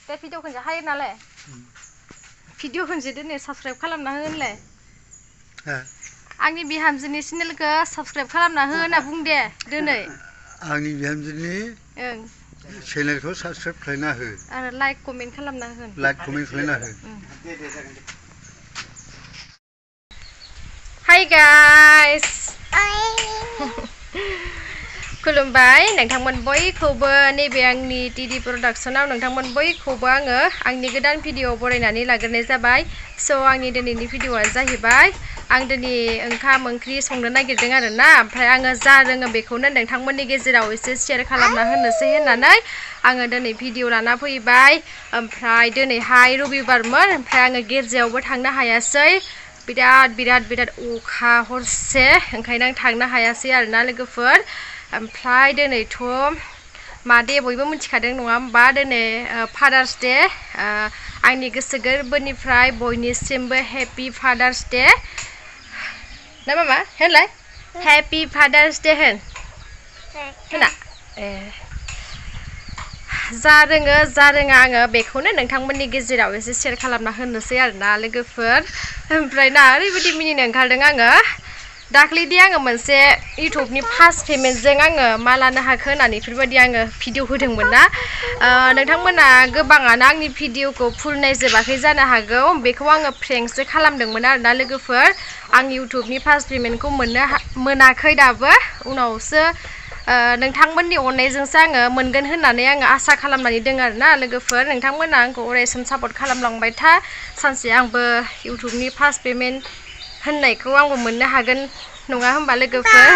दा भिडिअ खनसे हायो नालाय भिडिअ खनसे दिनै साबस्क्राइब खालामना हो होनलाय आंनि बिहामजोनि चेनेलखौ साबस्क्राइब खालामना हो होनना बुं दे दिनै आंनि बिहामजोनि चेनेलखौ साबस्क्राइब खालामना हो आरो लाइक कमेन्ट खालामना हो लाइक कमेन्ट खालामना हो हाय गाइस खुलुमबाय नोंथांमोन बयखौबो नैबे आंनि टिडि प्रडाक्शनाव नोंथांमोन बयखौबो आङो आंनि गोदान भिडिअ बरायनानै लाग्रोनाय जाबाय स' आंनि दिनैनि भिडिअआ जाहैबाय आं दिनै ओंखाम ओंख्रि संनो नागिरदों आरोना ओमफ्राय आङो जा रोङो बेखौनो नोंथांमोननि गेजेराव एसे शेयार खालामना होनोसै होननानै आङो दिनै भिडिअ लाना फैबाय ओमफ्राय दिनैहाय रबिबारमोन ओमफ्राय आङो गिर्जायावबो थांनो हायासै बिराद अखा हरसे ओंखायनो आं थांनो हायासै आरोना लोगोफोर ओमफ्राय दिनैथ' मादे बयबो मिथिखादों नङा होमबा दिनै फादार्स डे आंनि गोसो गोरबोनिफ्राय बयनिसिमबो हेपि फादार्स डे ना मामा होनलाय हेपि फादार्स डे होना जा रोङा आङो बेखौनो नोंथांमोननि गेजेराव एसे शेयार खालामना होनोसै आरोना लोगोफोर ओमफ्राय ना ओरैबायदि मिनिनो ओंखारदों आङो दाख्लैदि आङो मोनसे इउटुबनि फार्स्ट पेमेन्टजों आङो मा लानो हाखो होननानै बेफोरबायदि आङो भिडिअ होदोंमोन ना नोंथांमोना गोबाङानो आंनि भिडिअखौ फुल नायजोबाखै जानो हागौ बेखौ आङो प्रेंकसो खालामदोंमोन आरोना लोगोफोर आं इउटुबनि फार्स्ट पेमेन्टखौ मोनाखै दाबो उनावसो नोंथांमोननि अननायजोंसो आङो मोनगोन होननानै आङो आसा खालामनानै दङ आरोना लोगोफोर नोंथांमोना आंखौ अरायसम सापर्ट खालामलांबाय था सानसे आंबो इउटुबनि फार्स्ट पेमेन्ट होननायखौ आंबो मोननो हागोन नङा होमबा लोगोफोर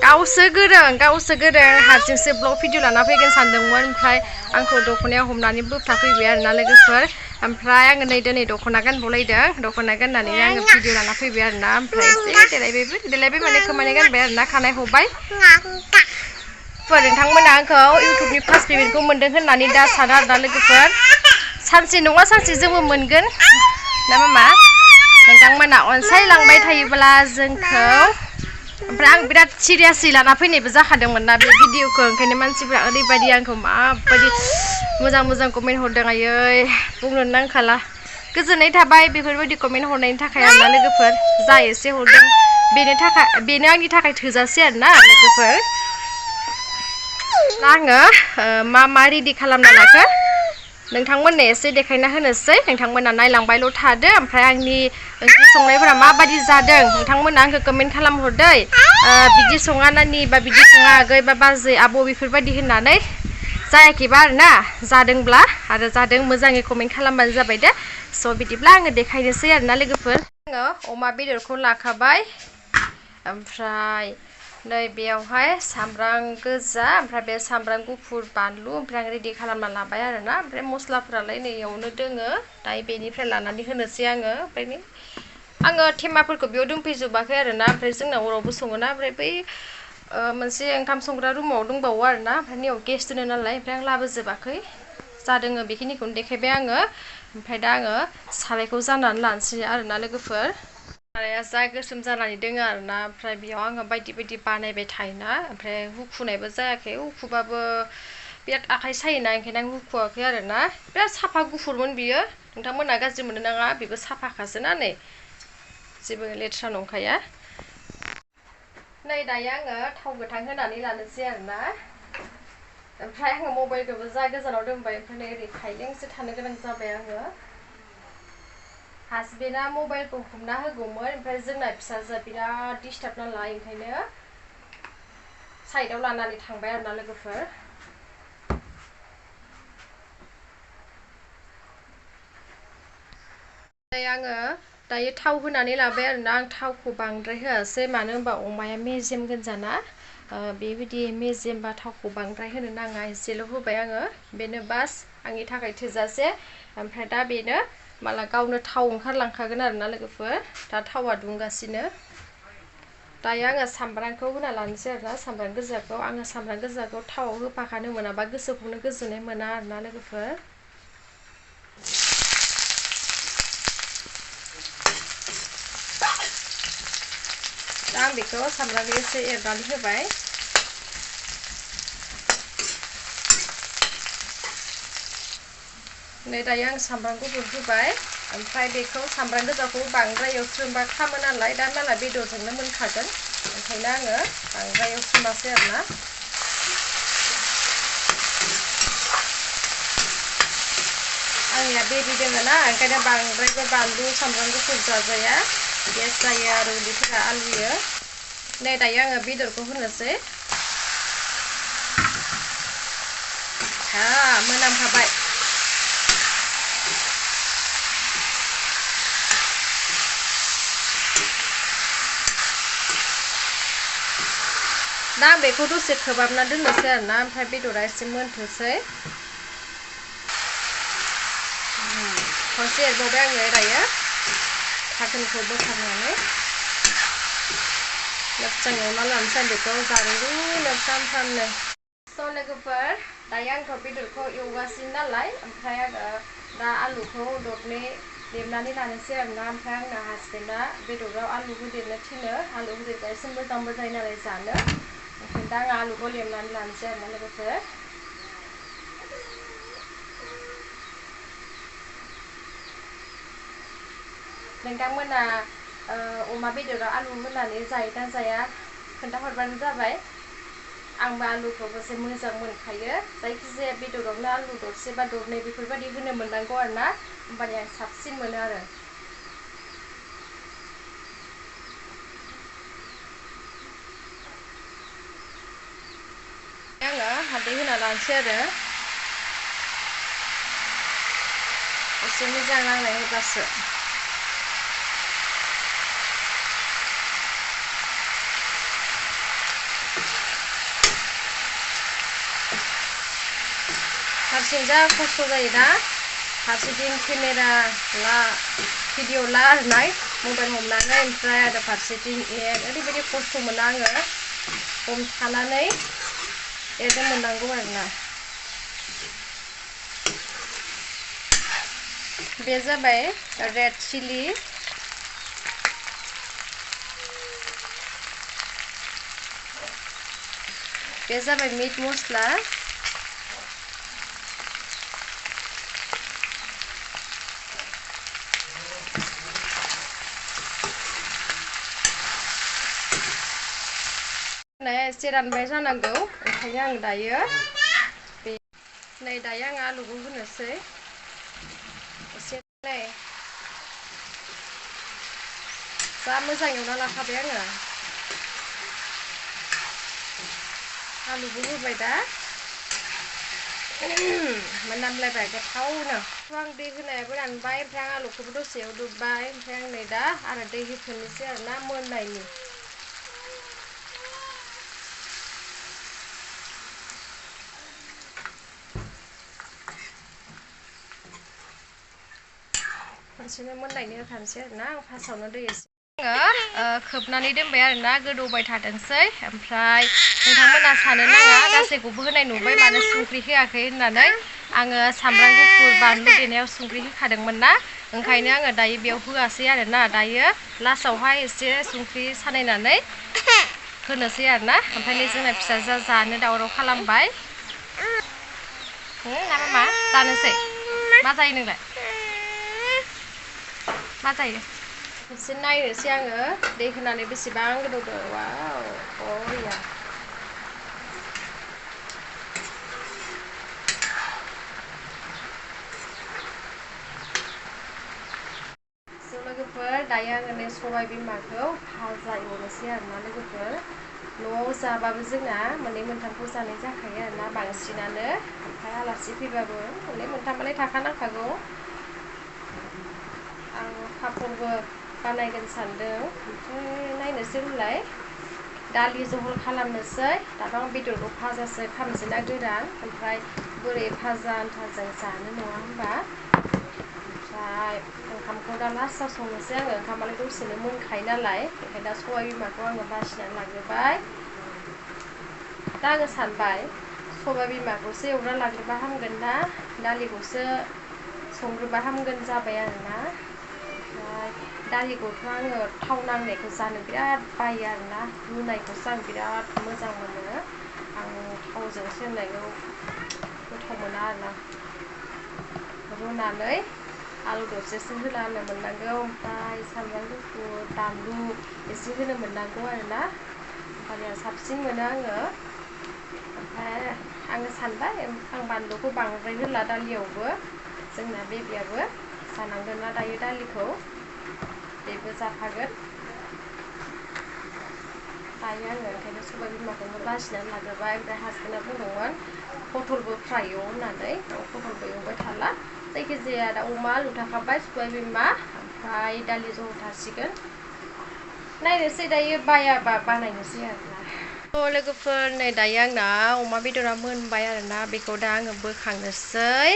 गावसो गोरों हारसिंसो ब्लग भिडिअ लाना फैगोन सानदोंमोन ओमफ्राय आंखौ दख'नायाव हमनानै बोबथा फैबाय आरोना लोगोफोर ओमफ्राय आङो दिनै दख'ना गानबावलायदों दख'ना गाननानै आङो भिडिअ लाना फैबाय आरोना ओमफ्राय एसे देलायबाय माने खोमाने गानबाय आरोना खानाय हबाय नोंथांमोना आंखौ इउटुबनि फार्स्ट पेमेन्टखौ मोनदों होननानै दा सानो आरोना लोगोफोर सानसे नङा सानसे जोंबो मोनगोन ना मामा नोंथांमोना अनसायलांबाय थायोब्ला जोंखौ ओमफ्राय आं बिराद सिरियासै लाना फैनायबो जाखादोंमोन ना बे भिडिअखौ ओंखायनो मानसिफ्रा ओरैबायदि आंखौ माबायदि मोजां कमेन्ट हरदों आयै बुंनो नांखाला गोजोननाय थाबाय बेफोरबायदि कमेन्ट हरनायनि थाखाय आरोना लोगोफोर जा एसे हरदों बेनो आंनि थाखाय थोजासे आरोना लोगोफोर आङो मा रेडि खालामना लाखो नोंथांमोननो एसे देखायना होनोसै नोंथांमोना नायलांबायल' थादो ओमफ्राय आंनि ओंख्रि संनायफोरा माबायदि जादों नोंथांमोना आंखौ कमेन्ट खालामहरदै बिदि सङा नानि बा बिदि सङा आगै बा बाजै आब' बेफोरबायदि होननानै जायाखैबा आरोना जादोंब्ला आरो जादों मोजाङै कमेन्ट खालामबानो जाबाय दे स' बिदिब्ला आङो देखायनोसै आरोना लोगोफोर आङो अमा बेदरखौ लाखाबाय ओमफ्राय नै बेयावहाय सामब्राम गोजा ओमफ्राय बे सामब्राम गुफुर बानलु ओमफ्राय आं रेडि खालामना लाबाय आरोना ओमफ्राय मस्लाफोरालाय नैयावनो दोङो दायो बेनिफ्राय लानानै होनोसै आङो ओमफ्राय आङो थेमाफोरखौ बेयाव दोनफैजोबाखै आरोना ओमफ्राय जोंना अरावबो सङोना ओमफ्राय बै मोनसे ओंखाम संग्रा रुमाव दंबावो आरोना ओमफ्राय नैयाव गेस दोनो नालाय ओमफ्राय आं लाबोजोबाखै जादों बेखिनिखौनो देखायबाय आङो ओमफ्राय दा आङो सारायखौ जाननानै लानोसै आरोना लोगोफोर साराया जा गोसोम जानानै दोङो आरोना ओमफ्राय बेयाव आङो बायदि बानायबाय थायोना ओमफ्राय हुखुनायबो जायाखै हुखुबाबो बिराद आखाइ सायोना ओंखायनो आं हुखुवाखै आरोना बिराद साफा गुफुरमोन बियो नोंथांमोना गाज्रि मोननो नाङा बेबो साफाखासो ना नै जेबो लेथ्रा नंखाया नै दायो आङो थाव गोथां होनानै लानोसै आरोना ओमफ्राय आङो मबाइलखौबो जा गोजानाव दोनबाय ओमफ्राय नै ओरै खायलेंसो थानो गोनां जाबाय आङो हासबेन्डआ मबाइलखौ हमना होगौमोन ओमफ्राय जोंना फिसाजोआ बिराद डिस्टार्ब नालाय ओंखायनो साइडआव लानानै थांबाय आरोना लोगोफोर आङो दायो थाव होनानै लाबाय आरोना आं थावखौ बांद्राय होआसै मानो होनबा अमाया मेजेम गोजाना बेबायदि मेजेम बा थावखौ बांद्राय होनो नाङा एसेल' होबाय आङो बेनो बास आंनि थाखाय थोजासे ओमफ्राय दा बेनो माला गावनो थाव ओंखारलांखागोन आरोना लोगोफोर दा थावा दुंगासिनो दायो आङो सामब्रामखौ होना लानोसै आरोना सामब्राम गोजाखौ आङो सामब्राम गोजाखौ थावाव होफाखानो मोनाबा गोसोखौनो गोजोननाय मोना आरोना लोगोफोर दा आं बेखौ सामब्रामखौ एसे एरनानै होबाय नै दायो आं सामब्राम गुफुर होबाय ओमफ्राय बेखौ सामब्राम गोजाखौ बांद्राय एवस्रोमबा खामो नालाय दा माला बेदरजोंनो मोनखागोन ओंखायनो आङो बांद्राय एवस्रोमासै आरोना आंनिया बेबि दोङो ना ओंखायनो बांद्रायबो बानलु सामब्राम गुफुर जाजाया गेस जायो आरो उदैफोरा आलुयो नै दायो आङो बेदरखौ होनोसै मोनामखाबाय दा आं बेखौ दसे खोबहाबना दोननोसै आरोना ओमफ्राय बेदरा एसे मोनथोसै खनसे एरबावबाय आङो दायो धाखोनखौ बोखारनानै मोजां एवना लानोसै आं बेखौ जारुरुनो फ्रामनो स' लोगोफोर दायो आंथ' बेदरखौ एवगासिनो नालाय ओमफ्राय आङो दा आलुखौ दरनै लेमनानै लानोसै आरोना ओमफ्राय आंना हासबेन्डआ बेदराव आलु होदेरनो थिनो आलु होदेरबा एसे मोजांबो जायो नालाय जानो ओंखायनो दा आङो आलुखौ लेमनानै लानोसै आरोना लोगोफोर नोंथांमोना अमा बेदराव आलु होनानै जायोना जाया खोन्थाहरबानो जाबाय आंबो आलुखौ एसे मोजां मोनखायो जायखिजाया बेदरावनो आलु दरसे बा दरनै बेफोरबायदि होनो मोननांगौ आरोना होमबानिया आं साबसिन मोनो आरो आङो हालदै होना लानोसै आरो एसे मोजां नांनाय होब्लासो हारसिं जा खस्थ' जायोना फारसेथिं केमेरा भिडिअ ला आरोना मबाइल हमनानै ओमफ्राय आरो फारसेथिं ओरैबायदि खस्थ' मोनो आङो हमथानानै एरनो मोननांगौ आरोना बे जाबाय रेड चिली बे जाबाय मिट मस्ला एसे रानबाय जानांगौ ओंखायनो आं दायो नै दायो आं आलुखौ होनोसै एसे जा मोजां एवना लाखाबाय आङो आलुबो होबाय दा मोनामलायबाय गोथावनो आं दै होनायाबो रानबाय ओमफ्राय आं आलुखौबो दसे एवदबबाय ओमफ्राय आं नै दा आरो दै होफिननोसै आरोना मोननायनि खनसेनो मोननायनि होखानोसै आरोना आं फार्स्टआवनो दै एसे आङो खोबनानै दोनबाय आरोना गोदौबाय थाथोंसै ओमफ्राय नोंथांमोना सानो नाङा गासैखौबो होनाय नुबाय मानो संख्रि होआखै होननानै आङो सामब्राम गुफुर बानलु देनायाव संख्रि होखादोंमोन ना ओंखायनो आङो दायो बेयाव होआसै आरोना दायो लास्टावहाय एसे संख्रि सानायनानै होनोसै आरोना ओमफ्राय नै जोंना फिसाजोआ जानो दावराव खालामबाय ना मामा जानोसै मा जायो नोंलाय मा जायो एसे नायनोसै आङो दै होनानै बेसेबां गोदौदो वाव बरिया लोगोफोर दायो आङो नै सबाय बिमाखौ भाजा एवनोसै आरोना लोगोफोर न'आव जाबाबो जोंना मोननै मोनथामखौ जानाय जाखायो आरोना बांसिनानो ओमफ्राय आलासि फैबाबो मोननै मोनथामालाय थाखानांखागौ आं पापरबो बानायगोन सानदों ओमफ्राय नायनोसै उनलाय दालि जहल खालामनोसै दाथ' आं बेदरखौ भाजासो खालामनोसै ना गोरान ओमफ्राय बोरै भाजा आन्थाजों जानो नङा होमबा ओमफ्राय ओंखामखौ दा लास्टाव संनोसै आङो ओंखामालाय दसेनो मोनखायो नालाय ओंखायनो दा सबाय बिमाखौ आङो बासिनानै लाग्रोबाय दा आङो सानबाय सबाय बिमाखौसो एवना लाग्रोबा हामगोन ना दालिखौसो संग्रोबा हामगोन जाबाय आरोना ओमफ्राय दालिखौथ' आङो थाव नांनायखौ जानो बिराद बायो आरोना रुनायखौसो आं बिराद मोजां मोनो आं थावजों सेरनायखौ गोथाव मोना आरोना रुनानै आलु दरसेसो होनो मोननांगौ ओमफ्राय सामब्राम गुफुर बानलु एसे होनो मोननांगौ आरोना होमबानिया साबसिन मोनो आङो ओमफ्राय आङो सानबाय आं बानलुखौ बांद्राय होला दालियावबो जोंना बेबियाबो जानांगोन ना दायो दालिखौ बेबो जाफागोन दायो आङो ओंखायनो सबाय बिमाखौनो बासिनानै लाग्रोबाय ओमफ्राय हासबेन्डआ बुंदोंमोन पटलबो फ्राय एव होननानै पटलबो एवबाय थाला जायखिजाया दा अमा आलु थाखाबाय सबाय बिमा ओमफ्राय दालि जहल थासिगोन नायनोसै दायो बायाबा बानायनोसै आरोना लोगोफोर नै दायो आंना अमा बेदरा मोनबाय आरोना बेखौ दा आङो बोखांनोसै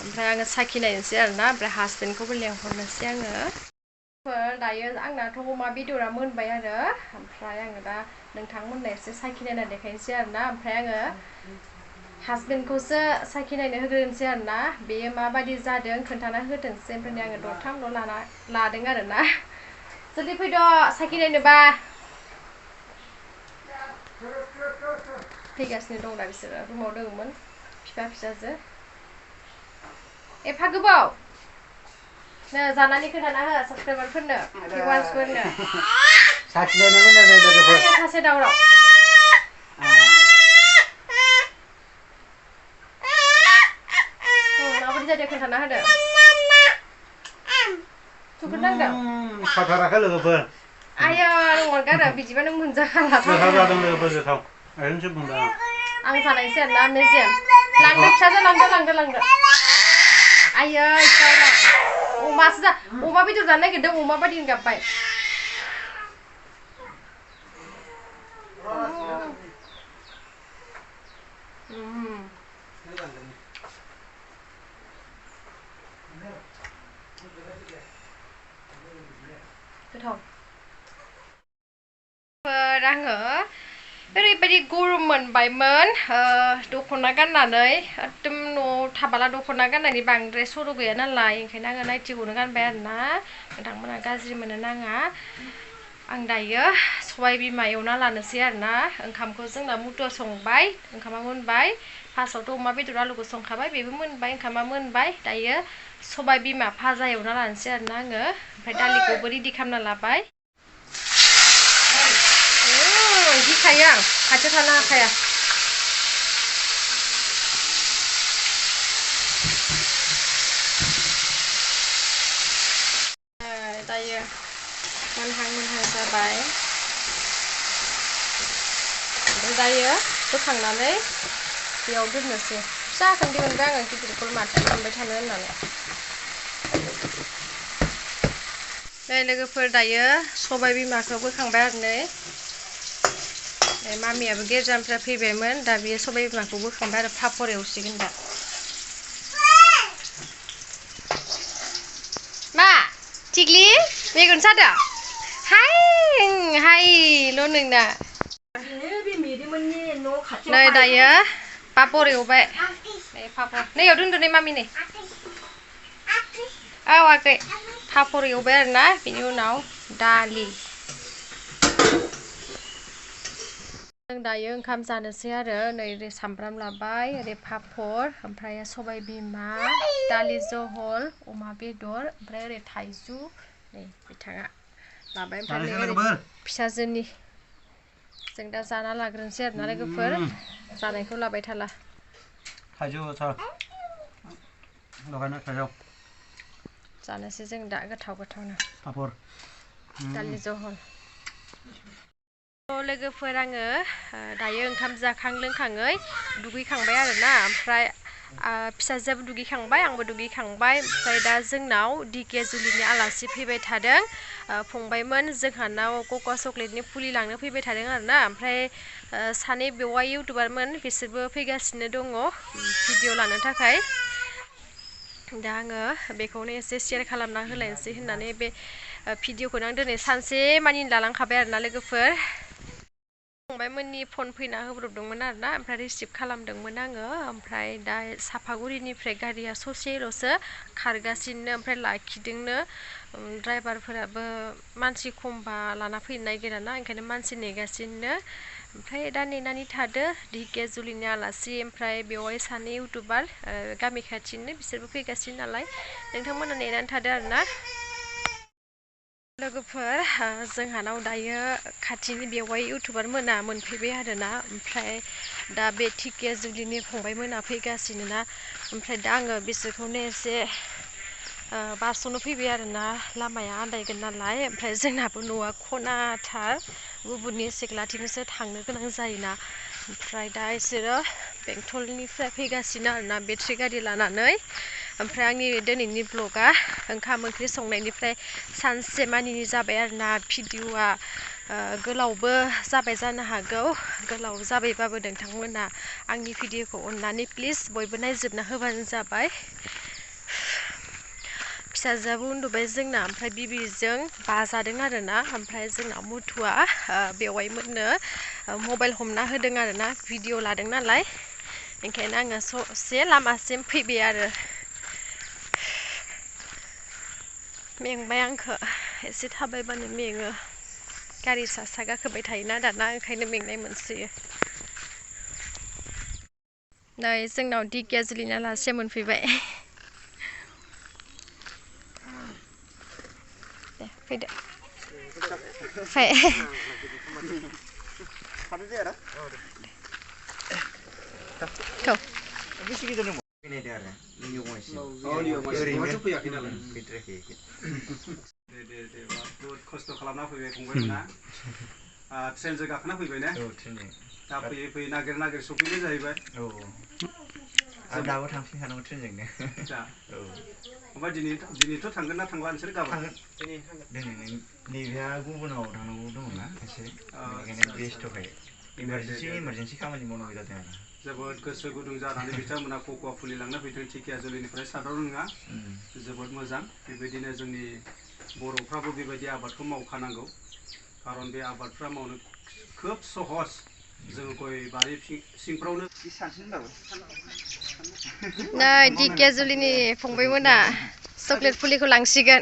ओमफ्राय आङो साखिनायनोसै आरोना ओमफ्राय हासबेन्डखौबो लेंहरनोसै आङो दायो आंनाथ' अमा बेदरा मोनबाय आरो ओमफ्राय आङो दा नोंथांमोननो एसे साखिनायना देखायनोसै आरोना ओमफ्राय आङो हासबेन्डखौसो साखिनायनो होग्रोनोसै आरोना बेयो माबायदि जादों खोन्थाना होथोंसै ओमफ्राय आङो दरथामल' लादों आरोना जल्दि फैद' साखिनायनोबा फैगासिनो दं दा बिसोरो रुमाव दङमोन बिफा फिसाजो एफा गोबाव नो जानानै खोन्थाना हो साबसक्राइबारफोरनो भिवार्सफोरनो सासे दावराव माबायदि जादों खोन्थाना होदो थुग्रोनांदों खाथाराखै लोगोफोर आयो अरगारो बिदिबा नों मोनजाखाला गोथाव जादों लोगोफोर गोथाव ओरैनोसो बुंदों आं जानायसै आरोना मेजेम लांदो फिसाजो लांदो आयो अमासो जा अमा बेदर जानो नागिरदों अमा बायदि गाबबाय गोथाव आङो ओरैबायदि गरम मोनबायमोन दख'ना गाननानै एकदम न'आव थाबाला दख'ना गाननायनि बांद्राय सर' गैया नालाय ओंखायनो आङो नाइटिखौनो गानबाय आरोना नोंथांमोना गाज्रि मोनो नाङा आं दायो सबाय बिमा एवना लानोसै आरोना ओंखामखौ जोंना मुथुआ संबाय ओंखामा मोनबाय फार्स्टआवथ' अमा बेदर आलुखौ संखाबाय बेबो मोनबाय ओंखामा मोनबाय दायो सबाय बिमा भाजा एवना लानोसै आरोना आङो ओमफ्राय दालिखौबो रेडि खालामना लाबाय गिखायो आं खाथियाव थानो हाखाया दायो मोनहां जाबाय ओमफ्राय दायो बोखांनानै बेयाव दोननोसै फिसाखौनो दिहुनबाय आङो गिदिरखौ माथो मोनबाय थानो होननानै नै लोगोफोर दायो सबाय बिमाखौ बोखांबाय आरो नै मामियाबो गेरजानिफ्राय फैबायमोन दा बेयो सबाय बिमाखौ बोखांबाय आरो पापर एवसिगोन दा मा थिग्लि मेगन सादों हायल' नोंना नै दायो पापर एवबाय नै पापर नैयाव दोनदो नै मामि नै औ आगै पापर एवबाय आरोना बेनि उनाव दालि जों दायो ओंखाम जानोसै आरो नै ओरै सामब्राम लाबाय ओरै पापर ओमफ्राय सबाय बिमा दालि जहल अमा बेदर ओमफ्राय ओरै थाइजौ नै बिथाङा लाबाय ओमफ्राय ओरै फिसाजोनि जों दा जाना लाग्रोनोसै आरोना लोगोफोर जानायखौ लाबाय थाला थाइजौ जानोसै जों दा गोथावनो पापर दालि जहल लोगोफोर आङो दायो ओंखाम जाखां लोंखाङै दुगैखांबाय आरोना ओमफ्राय फिसाजोआबो दुगैखांबाय आंबो दुगैखांबाय ओमफ्राय दा जोंनाव दिकियाजुलिनि आलासि फैबाय थादों फंबायमोन जोंहानाव कक'आ चक्लेटनि फुलि लांनो फैबाय थादों आरोना ओमफ्राय सानै बेवाइ इउटुबारमोन बिसोरबो फैगासिनो दङ भिडिअ लानो थाखाय दा आङो बेखौनो एसे शेयार खालामना होलायनोसै होननानै बे भिडिअखौनो आं दिनै सानसे मानि लालांखाबाय आरोना लोगोफोर फंबायमोननि फन फैना होब्रबदोंमोन आरोना ओमफ्राय रिसिभ खालामदोंमोन आङो ओमफ्राय दा सापागुरिनिफ्राय गारिया ससेल'सो खारगासिनो ओमफ्राय लाखिदोंनो ड्राइभारफोराबो मानसि खमबा लाना फैनो नागिरा ना ओंखायनो मानसि नेगासिनो ओमफ्राय दा नेनानै थादो दिकियाजुलिनि आलासि ओमफ्राय बेवहाय सानै इउटुबार गामि खाथिनिनो बिसोरबो फैगासिनो नालाय नोंथांमोना नेनानै थादो आरोना लोगोफोर जोंहानाव दायो खाथिनि बेवहाय इउटुबार मोना मोनफैबाय आरोना ओमफ्राय दा बे दिकियाजुलिनि फंबाय मोना फैगासिनो ना ओमफ्राय दा आङो बिसोरखौनो एसे बारस'नो फैबाय आरोना लामाया आन्दायगोन नालाय ओमफ्राय जोंनाबो न'आ खनाथार गुबुननि सिख्लाथिंसो थांनो गोनां जायोना ओमफ्राय दा बिसोरो बेंटलनिफ्राय फैगासिनो आरोना बेटारि गारि लानानै ओमफ्राय आंनि दिनैनि ब्लगा ओंखाम ओंख्रि संनायनिफ्राय सानसे मानिनि जाबाय आरोना भिडिअ'आ गोलावबो जाबाय जानो हागौ गोलाव जाबायबाबो नोंथांमोना आंनि भिडिअ'खौ अननानै प्लिज बयबो नायजोबना होबानो जाबाय फिसाजोआबो उन्दुबाय जोंना ओमफ्राय बिबिजों बाजादों आरोना ओमफ्राय जोंना मुथुआ बेवहाय मोननो मबाइल हमना होदों आरोना भिडिअ' लादों नालाय ओंखायनो आङो ससे लामासिम फैबाय आरो मेंबाय आंखो एसे थाबायबानो मेङो गारि सा गाखोबाय थायोना दाना ओंखायनो मेंनाय मोनसोयो नै जोंनाव दिकियाजुलिनि आलासिया मोनफैबाय दे फैदो फै खस्थ' खालामना फैबाय फंबायमोना ट्रेनजों गाखोना फैबाय ने दा फैयै फैयै नागिर सफैनाय जाहैबाय आरो दाबो थांफिनखानांगौ ट्रेनजोंनो ओमफ्राय दिनैथ' थांगोन ना थांला नोंसोर गाबोन दिनै नैबेहा गुबुनाव थांनांगौ दङना एसे बेनिखायनो बेस्थ'खाय इमारजेन्सि खामानि मावनांगौ जादों आरो जोबोद गोसो गुदुं जानानै बिथांमोना कक'आ फुलि लांनो फैदों दिकियाजुलिनिफ्राय सादारन नङा जोबोद मोजां बेबायदिनो जोंनि बर'फ्राबो बेबायदि आबादखौ मावखानांगौ खारन बे आबादफ्रा मावनो खोब सहज जोङो गय बारि सिंफ्रावनो नै दिकियाजुलिनि फंबायमोना चक्लेट फुलिखौ लांसिगोन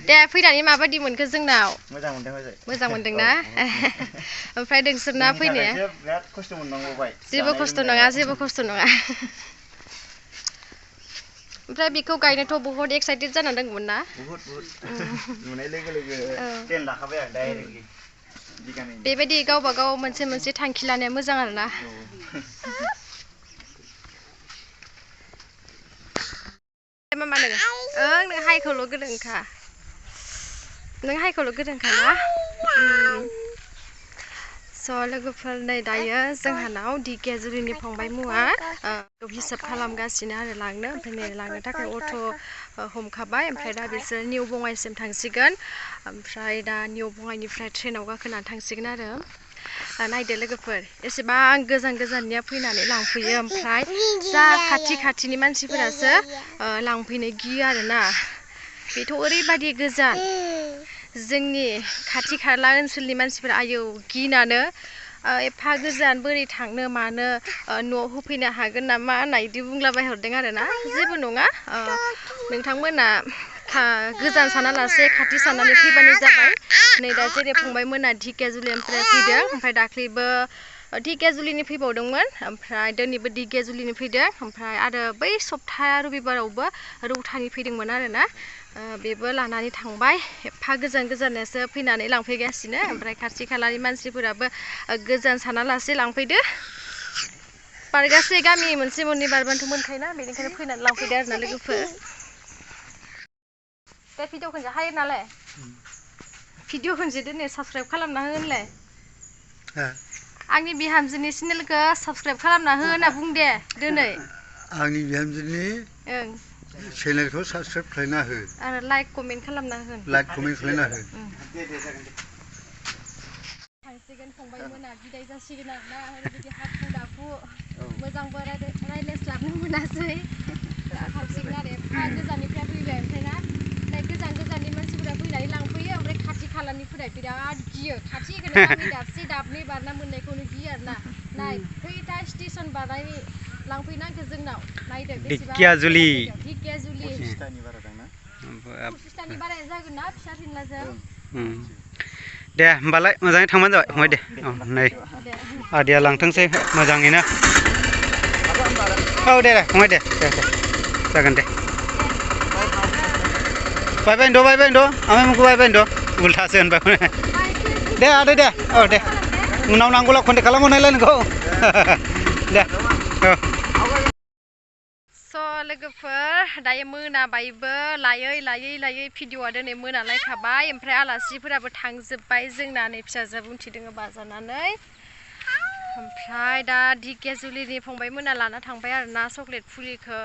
दे फैनानै माबायदि मोनखो जोंनाव मोजां मोनदोंना ओमफ्राय नोंसोरना फैनाया बिराद खस्थ' मोननांगौबाय जेबो खस्थ' नङा ओमफ्राय बेखौ गायनोथ' बहुत एक्साइटेड जाना दंमोन ना बहुत नुनाय लोगो लोगो प्लेन लाखाबाय आं डाइरेक्टलि बेबायदि गावबा गाव मोनसे थांखि लानाया मोजां आरोना मामा नों नों हाइखौल' गोरोंखा ना स' लोगोफोर नै दायो जोंहानाव दिकियाजुलिनि फंबाय मुवा हिसाब खालामगासिनो आरो लांनो ओमफ्राय नै लांनो थाखाय अट' हमखाबाय ओमफ्राय दा बिसोर निउ बङाइसिम थांसिगोन ओमफ्राय दा निउ बङाइनिफ्राय ट्रेनाव गाखोनानै थांसिगोन आरो नायदो लोगोफोर एसेबां गोजाननिया फैनानै लांफैयो ओमफ्राय जा खाथिनि मानसिफोरासो लांफैनो गियो आरोना बेथ' ओरैबायदि गोजान जोंनि खाथि खाला ओनसोलनि मानसिफोरा आयौ गिनानो एफा गोजान बोरै थांनो मानो न'आव होफैनो हागोन नामा होनना बिदि बुंलाबायहरदों आरोना जेबो नङा नोंथांमोना गोजान सानालासे खाथि साननानै फैबानो जाबाय नै दा जेरै फंबायमोना दिकियाजुलिनिफ्राय फैदों ओमफ्राय दाख्लैबो दिकियाजुलिनि फैबावदोंमोन ओमफ्राय दिनैबो दिकियाजुलिनि फैदों ओमफ्राय आरो बै सप्ता रबिबारावबो रौतानि फैदोंमोन आरोना बेबो लानानै थांबाय एफा गोजानसो फैनानै लांफैगासिनो ओमफ्राय खाथि खालानि मानसिफोराबो गोजान सानालासे लांफैदो बारगासे गामि मोनसे मोननै बारबानोथ' मोनखायोना बेनिखायनो फैनानै लांफैदो आरोना लोगोफोर बे भिडिअ खनसे हायो नालाय भिडिअ खनसे दोनै साबस्क्राइब खालामना हो होनलाय आंनि बिहामजोनि चेनेलखौ साबस्क्राइब खालामना हो होनना बुं दे दिनै आंनि बिहामजोनि चेनेलखौ साबस्क्राइब खालामना हो आरो लाइक कमेन्ट खालामना हो थांसिगोन फंबायमोना बिदाय जासिगोन आरोना ओरैबायदि हाखु दाखु मोजांबो रायज्लायस्लाबनो मोनासै थांसिगोन आरो एफा गोजाननिफ्राय फैबाय ओमफ्राय ना गोजाननि मानसिफोरा फैनानै लांफैयो ओमफ्राय खाथि खालानिफोरा बिराद गियो खाथि गामि दाबसे दाबनै बारना मोननायखौनो गियो आरोना नाय खैथा स्टेसन बारनानै लांफैनांगौ जोंनाव नायदो दिकियाजुलि पसिसथानि बारायानो जागोन ना फिसा फिनलाजों दे होमबालाय मोजाङै थांबानो जाबाय फंबाय दे औ नै आदैया लांथोंसै मोजाङैनो औ दे फंबाय दे जागोन दे बायबायनोथ' आमाइमोनखौ बायबायनोथ' उल्थासो होनबाय दे आदै दे औ दे उनाव नांगौला कन्टेक्ट खालामहरनायलाय नोंखौ दे औ स' लोगोफोर दायो मोनाबायबो लायै भिडिअ'आ दिनै मोनालायखाबाय ओमफ्राय आलासिफोराबो थांजोब्बाय जोंना नै फिसाजोआबो उनथिदोङो बाजानानै ओमफ्राय दा दिकियाजुलिनि फंबायमोना लाना थांबाय आरोना चक्लेट फुलिखौ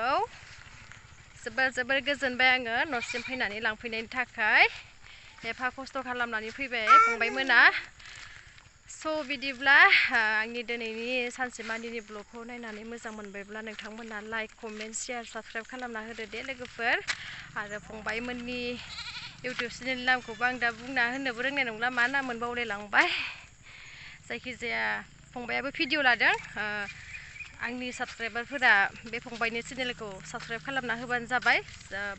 जोबोर गोजोनबाय आङो न'सिम फैनानै लांफैनायनि थाखाय एफा खस्थ' खालामनानै फैबाय फंबायमोना स' बिदिब्ला आंनि दिनैनि सानसेमानिनि ब्लगखौ नायनानै मोजां मोनबायब्ला नोंथांमोना लाइक कमेन्ट शेयार साबस्क्राइब खालामना होदो दे लोगोफोर आरो फंबायमोननि इउटुब चेनेलनि नामखौबो आं दा बुंना होनोबो रोंनाय नंला मा नाम बावलायलांबाय जायखिजाया फंबायाबो भिडिअ लादों आंनि साबस्क्राइबारफोरा बे फंबायनि चेनेलखौ साबस्क्राइब खालामना होबानो जाबाय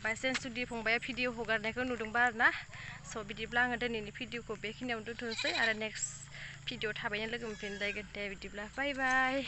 बायसेन्स जुदि फंबाया भिडिअ हगारनायखौ नुदोंबा आरोना स' बिदिब्ला आङो दिनैनि भिडिअखौ बेखिनियावनो दोनथ'नोसै आरो नेक्स्ट भिडिअ थाबैनो लोगो मोनफिनलायगोन दे बिदिब्ला बाय बाय